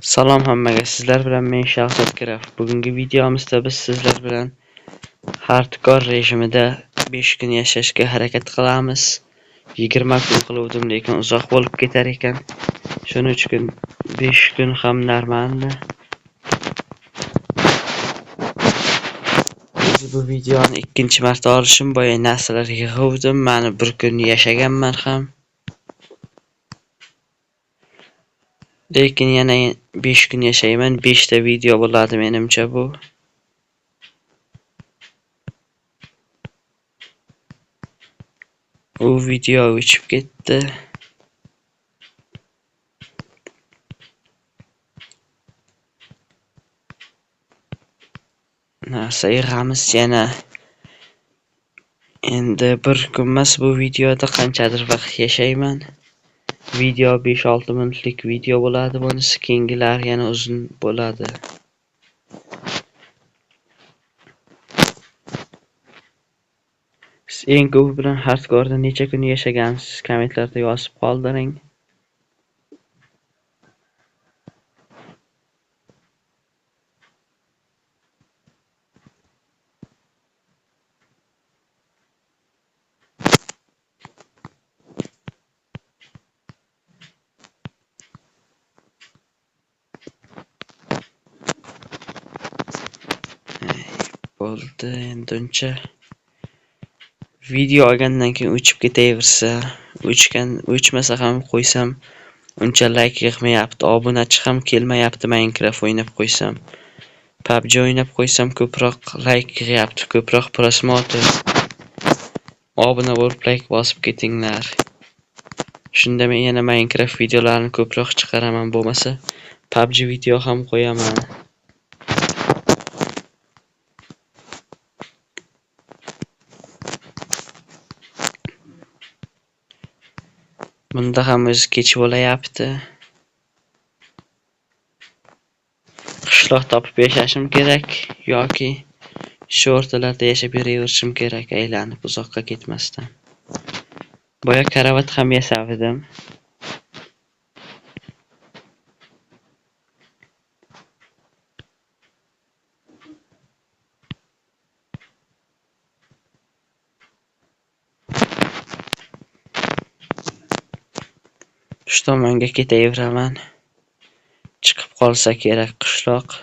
Salom hammaga, sizlar bilan men Shahzod Graf. Bugungi videomizda biz sizlar bilan hardcore rejimida 5 kun yashashga harakat qilamiz. 20 kun qiluvdim, lekin uzoq bo'lib ketar ekan. Shuning uchun 5 kun ham normalni. O'zi bu videoni ikkinchi marta olishim, boya narsalar yig'uvdim, mani bir kun yashaganman ham. Lekin yana 5 kun yashayman, 5 ta video bo'ladi menimcha bu. U video o'chib ketdi. Narsa yig'amiz yana. Endi bir kun emas, bu videoda qanchadir vaqt yashayman. Video 5-6 minutlik video bo'ladi, bunisi keyingilar yana uzun bo'ladi. Siz eng ko'pi bilan hardcore'da necha kun yashagansiz, kommentlarda yozib qoldiring. Bo'ldi, endi uncha video olgandan keyin o'chib ketaversa, o'chmasa ham qo'ysam uncha like yig'mayapti, obunachi ham kelmayapti. Minecraft o'ynab qo'ysam, PUBG o'ynab qo'ysam ko'proq like yig'yapti, ko'proq prosmotr. Obuna bo'lib like bosib ketinglar. Shunda men yana Minecraft videolarini ko'proq chiqaraman, bo'lmasa PUBG video ham qo'yaman. Bunda ham o'zi kech bo'layapti. Qishloq topib yashashim kerak yoki shu o'rtalarda yashab yuraverishim kerak, aylanib uzoqqa ketmasdan. Boya karavat ham yasadim. Shu tomonga ketaveraman. Chiqib qolsa kerak qishloq.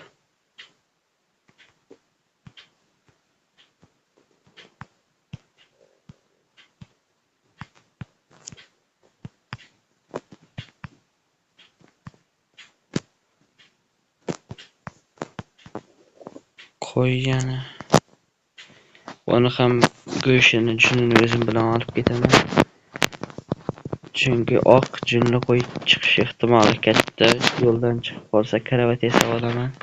Qo'y yana. Buni ham go'shtini, junini o'zim bilan olib ketaman. Chunki oq junli qo'y chiqish ehtimoli katta. Yo'ldan chiqib qolsa karavat yasab olaman.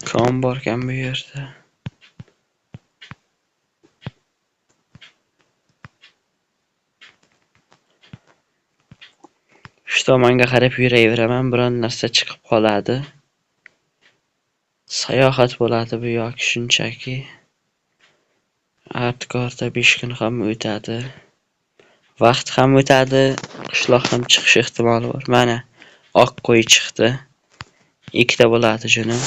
Kon borkan bu yerda. Shu tomonga qarab yurayveraman, biron narsa chiqib qoladi. Sayohat bo'ladi bu yoki shunchaki. Hardcore'da 5 kun ham o'tadi. Vaqt ham o'tadi, qishloq ham chiqish ehtimoli bor. Mana oq qo'y chiqdi. Ikkita bo'ladi junim.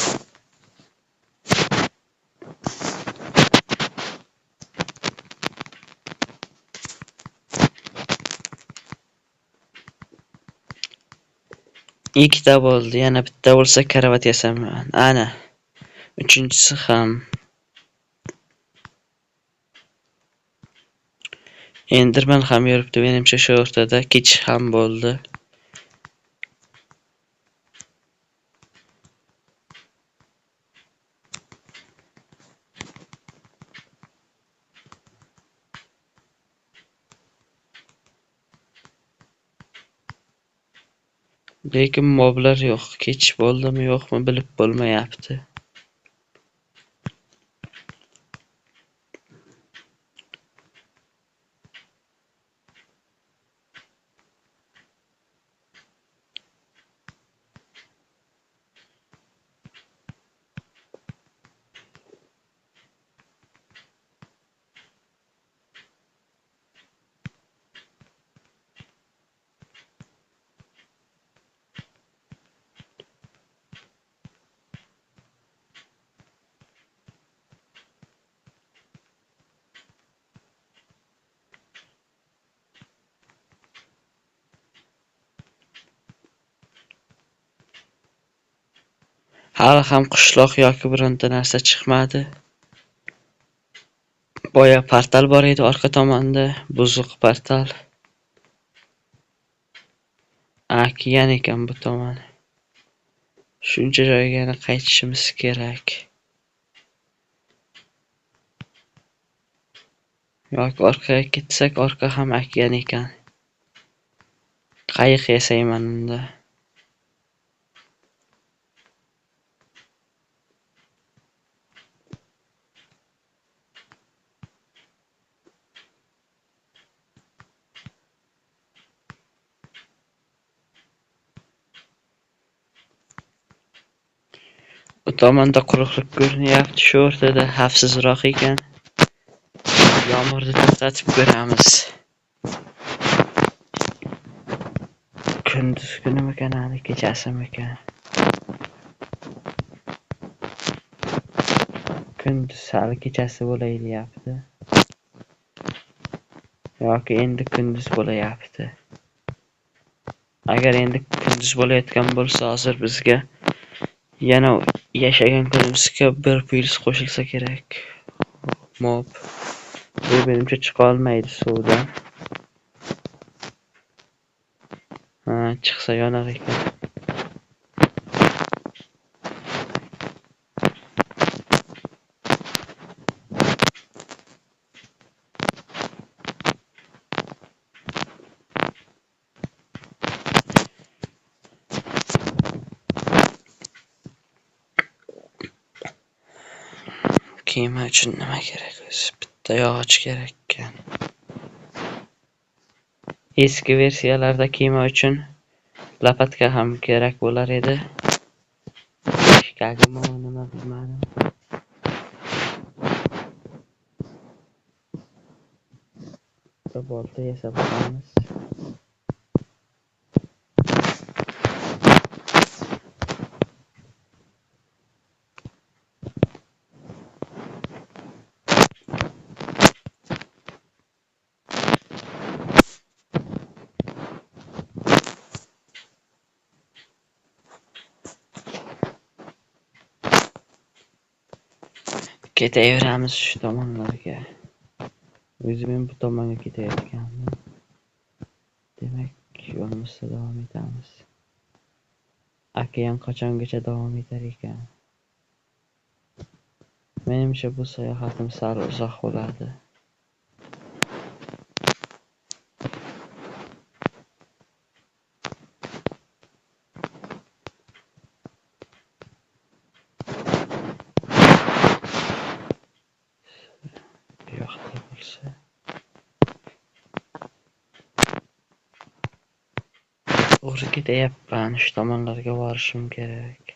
Ikkita bo'ldi, yana bitta bo'lsa karavat yasaman. Ana, uchinchisi ham. Enderman ham yuribdi menimcha shu o'rtada, kech ham bo'ldi. Lekin moblar yo'q, kech bo'ldimi yo'qmi bilib bo'lmayapti. Hali ham qishloq yoki bironta narsa chiqmadi. Boya portal bor edi orqa tomonda, buzuq portal. Okean ekan bu tomon. Shuncha joyga yana qaytishimiz kerak. Yoki orqaga ketsak, orqa ham okean ekan. Qayiq yasayman unda. Bu tomonda quruqlik ko'rinyapti, shu o'rtada xavfsizroq ekan. Yomg'irni to'xtatib ko'ramiz. Kunduz kunimikan, hali kechasimikan? Kunduz hali kechasi bo'lay deyapti. Yoki endi kunduz bo'layapti. Agar endi kunduz bo'layotgan bo'lsa, hozir bizga yana yashagan kunimizga bir plyus qo'shilsa kerak. Mob. Bu menimcha chiqa olmaydi suvdan. Ha, chiqsa yonar ekan. Kema uchun nima kerak o'zi? Bitta yog'och kerak ekan. Eski versiyalarda kema uchun lapatka ham kerak bo'lar edi. Eshkagimi nima bilmadim. Bitta bolta yasab olamiz. Ketaveramiz shu tomonlarga. O'zim ham bu tomonga ketayotgandim. Demak, yo'limizda davom etamiz. Okean qachongacha davom etar ekan? Menimcha bu sayohatim sal uzoq bo'ladi. To'g'ri ketayapman, shu tomonlarga borishim kerak.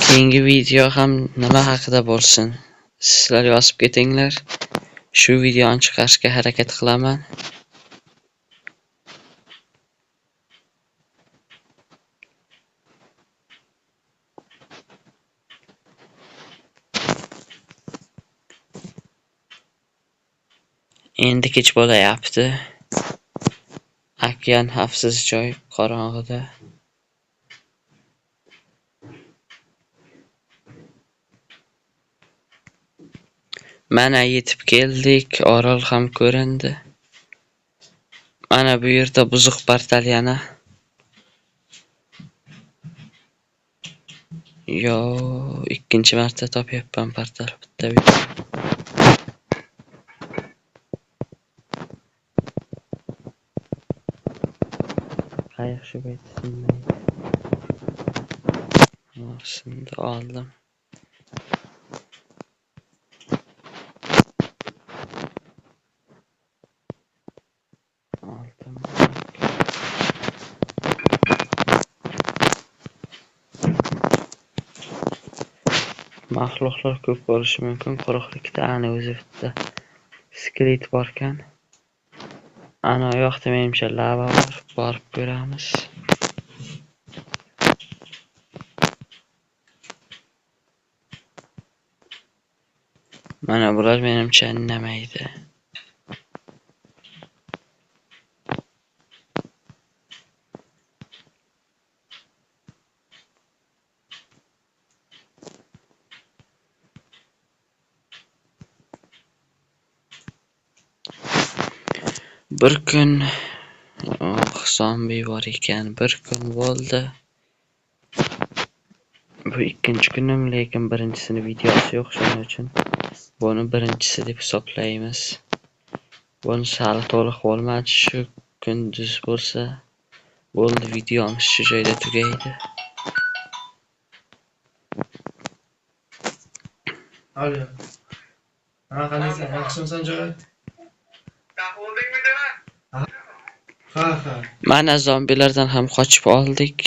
Keyingi video ham nima haqida bo'lsin? Sizlar yozib ketinglar. Shu videoni chiqarishga harakat qilaman. Endi kech bo'layapti. Okean xavfsiz joy, qorong'ida. Mana yetib keldik, orol ham ko'rindi. Mana bu yerda buzuq portal yana. Yo, ikkinchi marta topyapman portal bitta video. Qayiq shu payt sinmaydi. Sindi oldim. Maxluqlar ko'p bo'lishi mumkin. Quruqlikda ana o'zi bitta skelet borkan. Ana u yoqda menimcha lava bor, borib ko'ramiz. Mana bular menimcha indamaydi. Bir kun zombi bor ekan, bir kun bo'ldi. Bu ikkinchi kunim, lekin birinchisini videosi yo'q, shuning uchun buni birinchisi deb hisoblaymiz. Buni hali to'liq bo'lmadi, shu kunduz bo'lsa bo'ldi, videomiz shu joyda tugaydi. Alo. Ha, qandaysan? Yaxshimisan, jo'ra? Ha, ha. Mana zombilardan ham qochib oldik.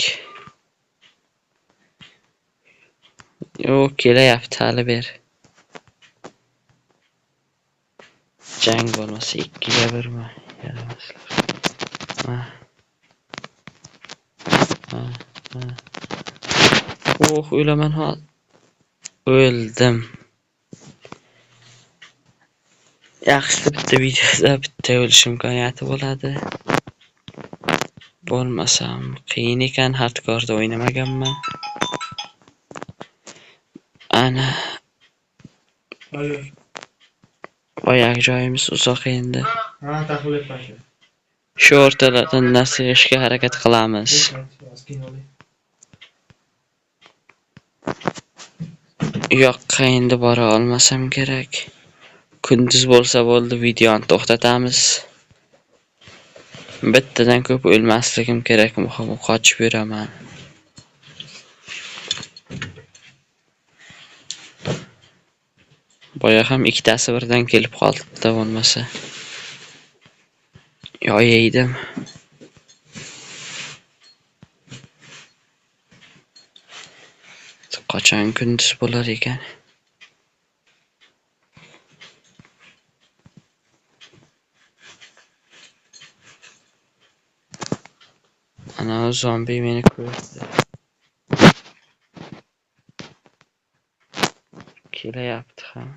Yo'q, kelyapti hali ber. Jang bo'lmasa 2ga 1mi? Yaramaslar. Ha. Ha, ha. Oh, o'laman hozir. O'ldim. Yaxshisi bitta videoda bitta o'lish imkoniyati bo'ladi. Bo'lmasam qiyin ekan, hardcore'da o'ynamaganman. Ana. Alo. Boyagi joyimiz uzoq endi. Ha, taxlab aka. Shu o'rtalardan narsa yig'ishga harakat qilamiz. U yoqqa endi bora olmasam kerak. Kunduz bo'lsa bo'ldi, videoni to'xtatamiz. Bittadan ko'p o'lmasligim kerak, muhimi qochib yuraman. Boya ham ikkitasi birdan kelib qoldi-da, bo'lmasa. Yoyaydim. Qachon kunduz bo'lar ekan? Ana u zombi meni ko'rdi. Kelayapti ham.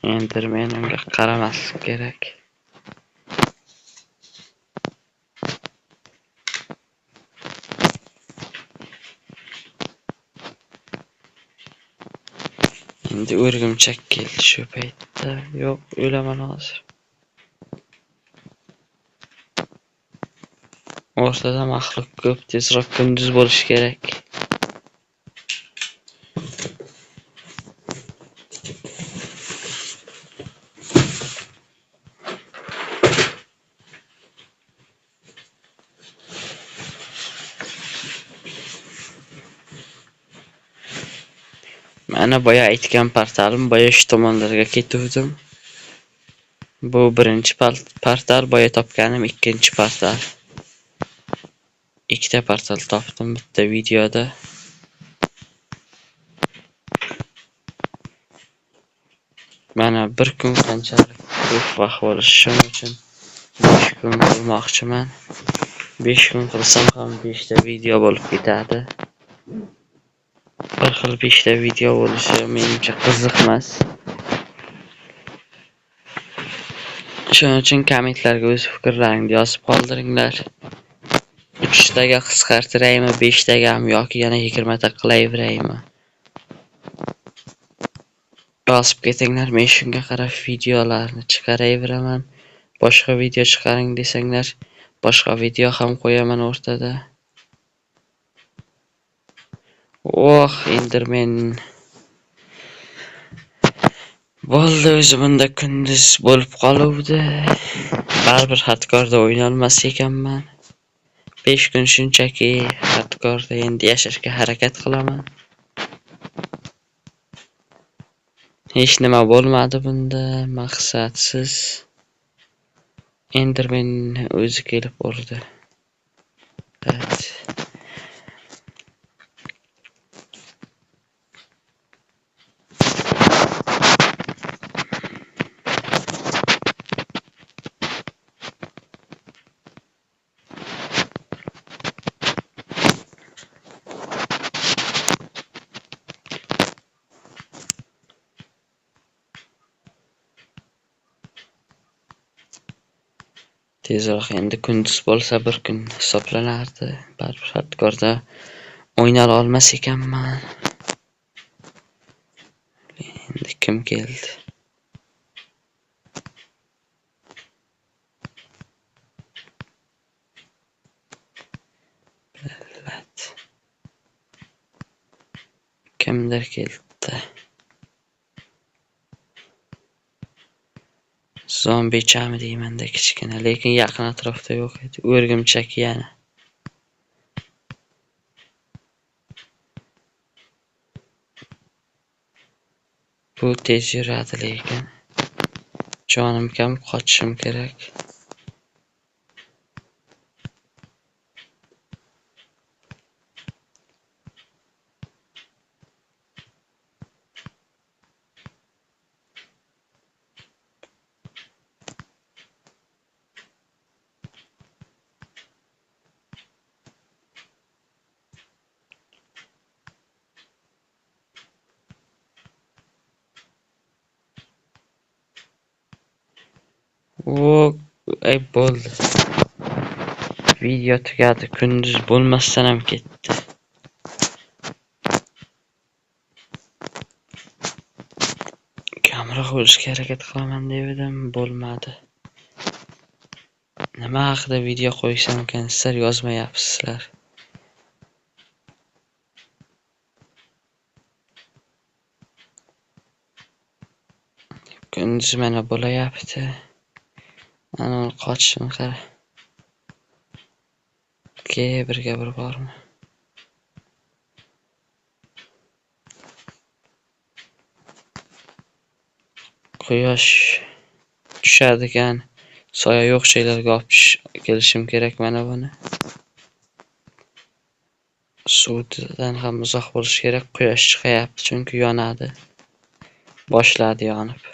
Enderman unga qaramaslik kerak. Endi o'rgimchak keldi shu paytda. Yo'q, o'laman hozir. O'rtada maxluq ko'p, tezroq kunduz bo'lishi kerak. Mana boya aytgan portalim, boya shu tomonlarga ketuvdim. Bu birinchi portal, boya topganim ikkinchi portal. Ikkita portal topdim bitta videoda. Mana bir kun qanchalik ko'p vaqt bo'lishi, shuning uchun 5 kun qilmoqchiman. 5 kun qilsam ham 5 ta video bo'lib ketadi. Bir xil 5 ta video bo'lishi menimcha qiziq emas. Shuning uchun kommentlarga o'z fikrlaringizni yozib qoldiringlar. 3 taga qisqartiraymi, 5 tagami yoki yana 20 ta qilaveraymi? Yozib ketinglar, men shunga qarab videolarni chiqaraveraman. Boshqa video chiqaring desanglar, boshqa video ham qo'yaman o'rtada. Oh, Enderman. Bo'ldi, o'zi bunda kunduz bo'lib qoluvdi. Baribir hardcore'da o'ynolmas ekanman. 5 kun shunchaki hardcore'da endi yashashga harakat qilaman. Hech nima bo'lmadi bunda, maqsadsiz. Enderman o'zi kelib urdi. Evet. Tezroq endi kunduz bo'lsa bir kun hisoblanardi. Baribir hardkorda o'ynay olmas ekanman. Endi kim keldi? Millat. Kimdir keldi. Zombichami deymanda kichkina, lekin yaqin atrofda yo'q edi. O'rgimchak yana. Bu tez yuradi lekin. Jonim kam, qochishim kerak. Ay bo'ldi. Video tugadi. Kunduz bo'lmasdan ham ketdi. Kamroq o'lishga harakat qilaman deb edim, bo'lmadi. Nima haqida video qo'ysam ekan, sizlar yozmayapsizlar. Kunduz mana bo'layapti. Ana uni qochishini qara. Ke, birga bir bormi? Quyosh tushadigan soya yo'q joylarga olib kelishim kerak mana buni. Suvdan ham uzoq bo'lish kerak. Quyosh chiqayapti chunki yonadi. Boshladi yonib.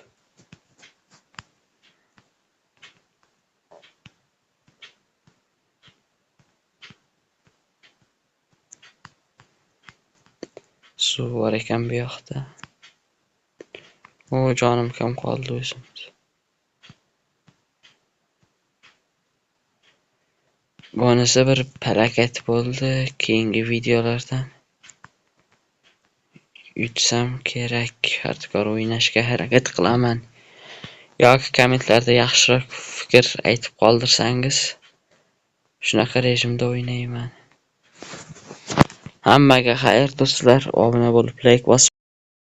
Suv bor ekan bu yoqda. O, jonim kam qoldi o'zim. Bunisi bir palakat bo'ldi. Keyingi videolardan yutsam kerak. Hardcore o'ynashga harakat qilaman. Yoki kommentlarda yaxshiroq fikr aytib qoldirsangiz, shunaqa rejimda o'ynayman. Hammaga xayr do'stlar, obuna bo'lib like bosib